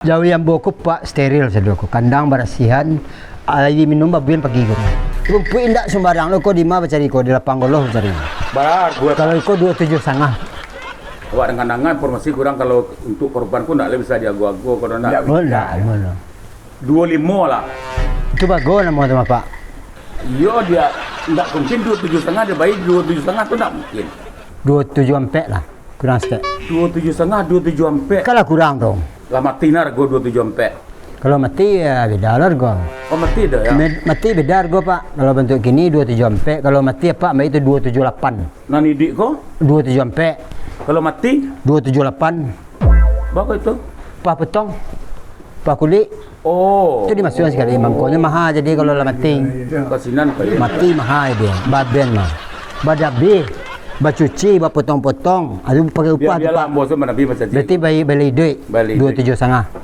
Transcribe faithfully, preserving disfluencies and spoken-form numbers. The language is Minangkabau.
Jawi ambo ko, Pak, steril sado ko. Kandang barasihan, aia minum babuin pagi ko. Rumpuik indak sumbarang lo ko, di ma bacari ko, di lapang golo bacari. Bara harga? Kalau iko duo tujuah satangah. Awak danga-danga informasi kurang, kalau untuk korban ko ndak lai bisa diago-ago ko, ndak? Ndak bisa. Oh, ndak, ndak. Duo limo lah. Itu bagus namo tu, Pak. Iyo, dia ndak mungkin duo tujuah satangah, dia bayar duo tujuah satangah tu ndak mungkin. Duo tujuah ampek lah, kurang sikit. Duo tujuah satangah, duo tujuah ampek. Kalah kurang tu. Lah mati nah harga duo tujuah ampek. Kalau mati, ya, beda lah harga. Oh, mati dah, ya? Med-, mati beda harga, Pak. Kalau bantuak kini duo tujuah ampek, kalau mati, Pak, ambiak itu duo tujuah lapan. Nan iduik ko? Duo tujuah ampek. Kalau mati? Duo tujuah lapan. Baa ko itu? Pah potong. Pah kulik. Oh. Itu dimasuakan sakali. Mangkonyo maha jadi kalau lah mati. Kasinan, Pak, ya. Mati maha dia. Baben mah. Badabih, bacuci, bapotong-potong. Ado pakai upah tu, Pak. Biar-biarlah ambo tu manabi, Mas Haji. Berarti bali, bali iduik. Bali iduik. Duo tujuah satangah.